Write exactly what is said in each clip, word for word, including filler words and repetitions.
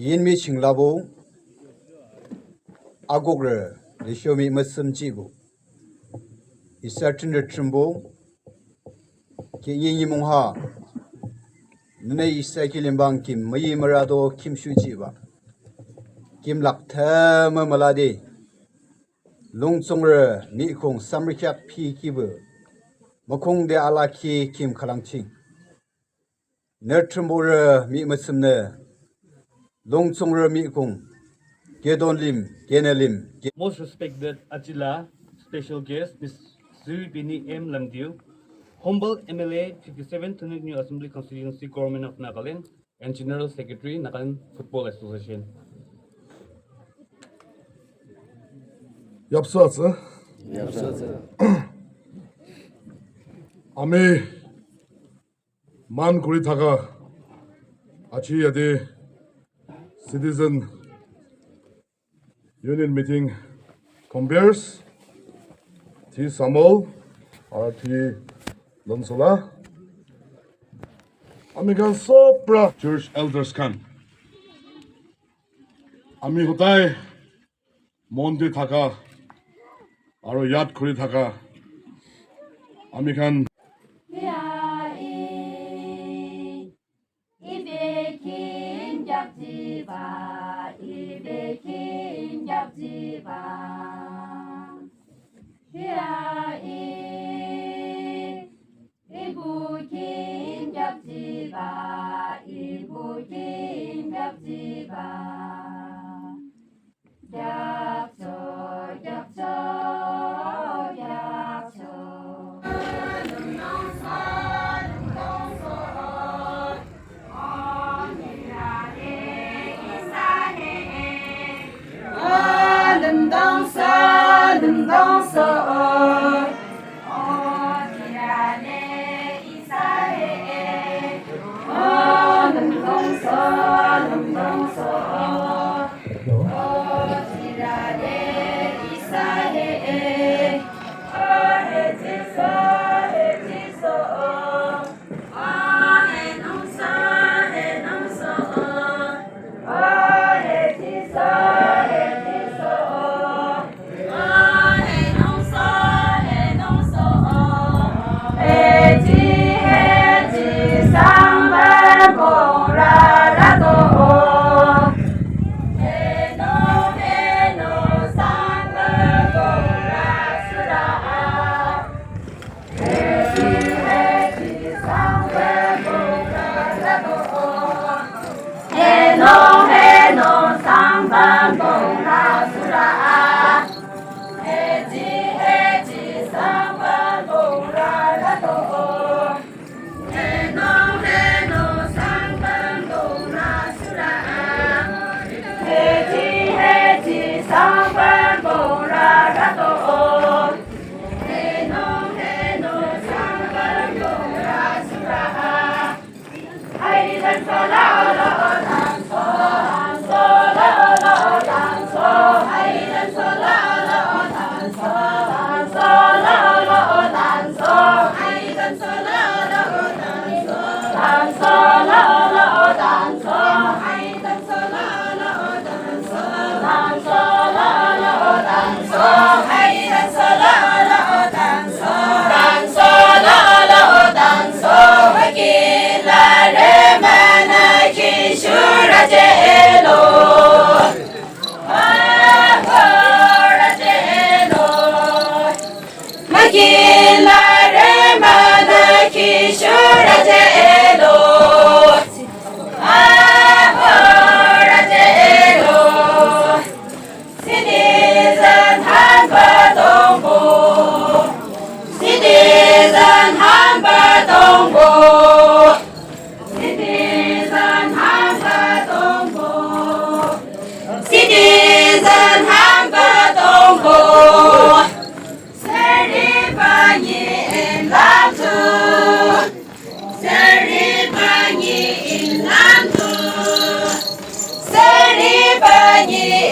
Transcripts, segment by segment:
Yinmi ching labo, agokrü, lüshomi müsüm jibo. Isa trinrü Thrünpuh, ki yinmi mungha, nüne isa kilim bang kim müyi mürado kimshujiba. Kim lak thama mülade. Lungtsongrü mihkhung samrükheak phikibah. Mükung de alaki kim khülang ching. Nü Thrünpuh rü mih mütsümnü. Lungtsongrü mihkhung. Kedon lim, kene lim. Most respected Achila, special guest, Miss Sri Bini M Lamdiu, humble M L A, fifty-seven Thonburi New Assembly Constituency, Government of Nagaland, and General Secretary, Nagaland Football Association. Yapsa atsa. Yapsa atsa. Ami মান কৰি থকা আজি ইয়াতে citizen union meeting conveners, T Samol, R T Lonsola, ami khan sob pra church elders khan, ami hodai mon te thaka, aro yad kuri thaka, ami khan Ibekin yaptiba, ibekin yaptiba. Hia i, ibukin yaptiba, ibukin yaptiba. Yapto, yapto, yapto.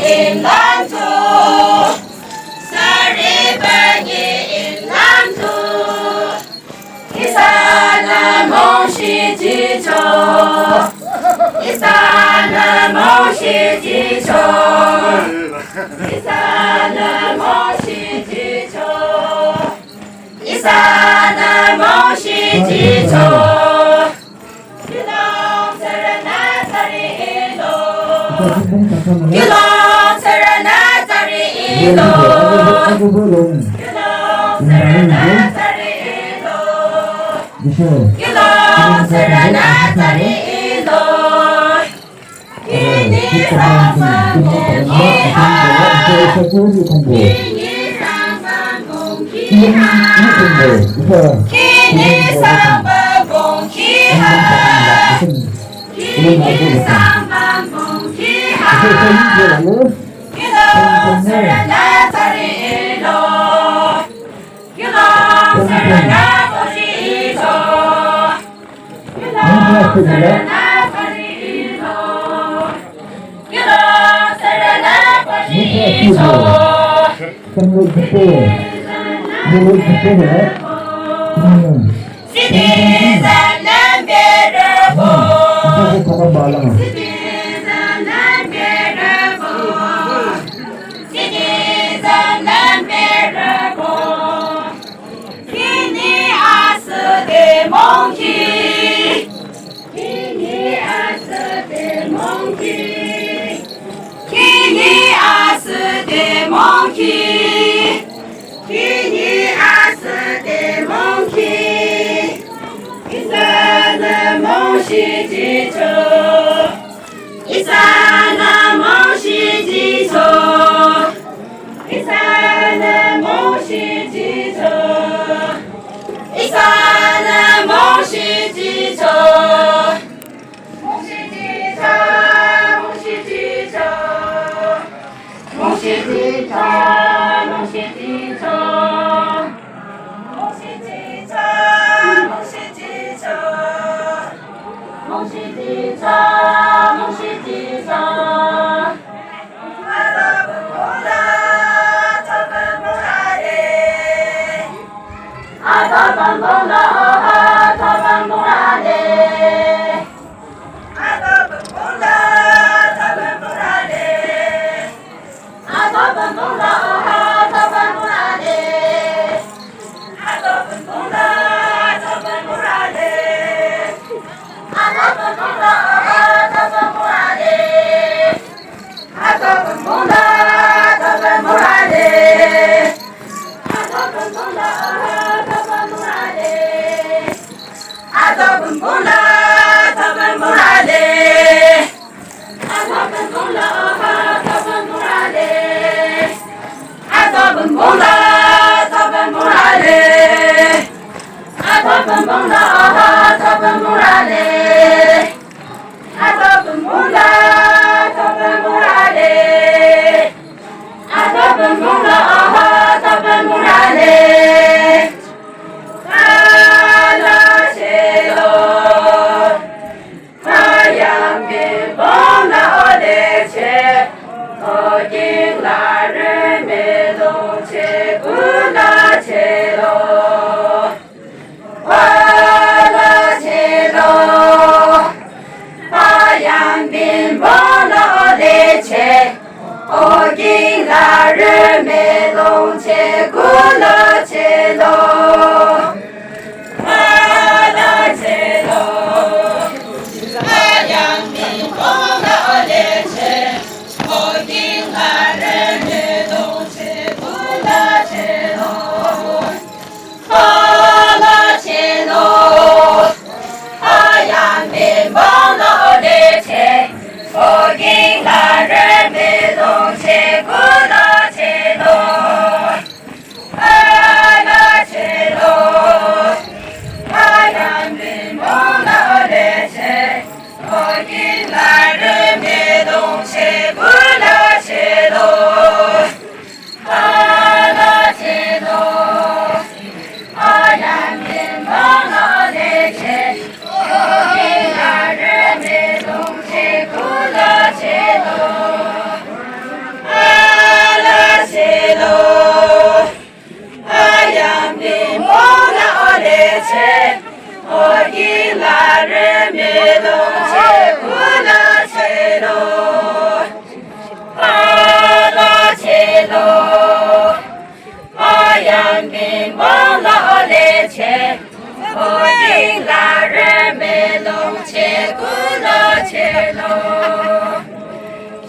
Imlamtu, sari bagi imlamtu. Isanü mungshi jicho. Isanü mungshi jicho. Isanü mungshi jicho. Isanü mungshi jicho. Kiulong sürünü tari ilo. Kiulong sürünü tari ilo. Kiulong sürünü tari ilo. Kiulong sürünü tari ilo. Kini sangpang bongkiha. Kini sangpang bongkiha. Kini sangpang bongkiha. Kini sangpang bongkiha. Kiulong sürünü tari ilo. Kiulong sürünü tari ilo. Citizen lamberübo. Citizen lamberübo. Citizen lamberübo. Kini asühde mungki. Kini asühde mungki. Kini asühde mungki. Kini asühde mungki. Isanü mungshi jicho. Isanü mungshi jicho. Isanü mungshi jicho. Isanü mungshi jicho. Mungshi jicho, mungshi jicho. Mungshi jicho, mungshi jicho. Mungshi jicho, mungshi jicho. Mungshi jicho, mungshi jicho.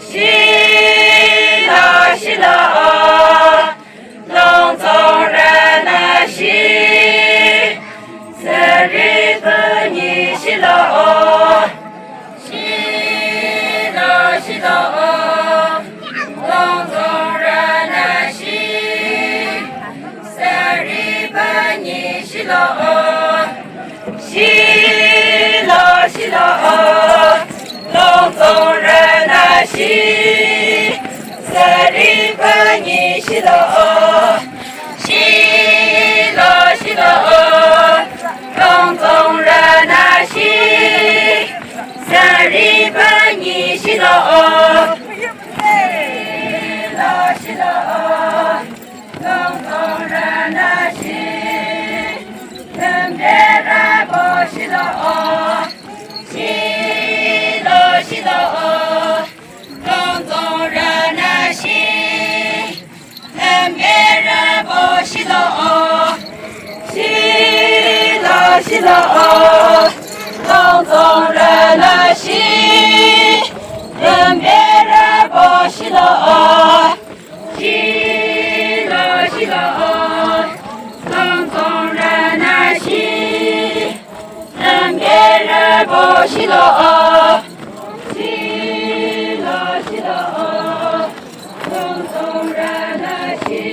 Shilo, shilo, o, lung tsongrünü shi, tsührü pünyi shilo, o. Shilo, shilo, o, lung tsongrünü shi, tsührü pünyi shilo, o. Shilo, shilo, o, lung tsongrünü shi, tsührü pünyi shilo, o. Shilo, shilo, o, lung tsongrünü shi, tsührü pünyi shilo, o. Shilo, shilo, o, lung tsongrünü shi, limberübo shilo, o. Shilo, shilo, o, lung tsongrünü shi, limberübo shilo, o. Shilo, shilo, o, lung tsongrünü shi, limberübo shilo, o. Shilo, shilo, o, lung tsongrünü shi, limberübo shilo, o. Shilo, shilo, o, lung tsongrünü shi,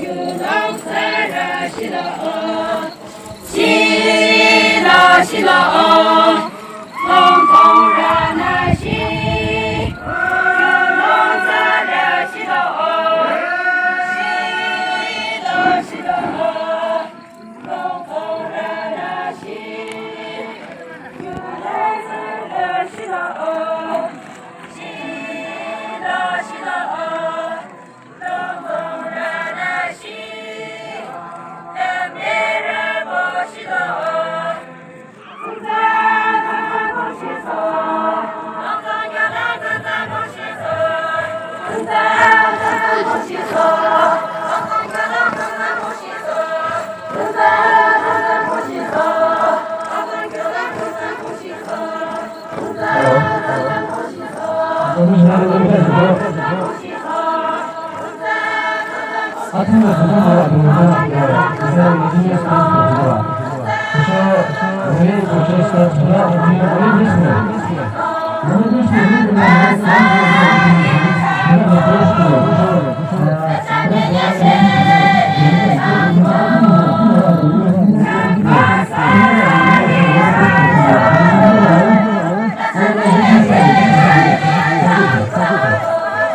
yu lung tsührü shilo, o. Shilo, shilo, o, lung tsongrünü shi, yu lung tsührü shilo, o. Shilo, shilo, o, lung tsongrünü shi, yu lung tsührü shilo, o. Shilo, shilo, o,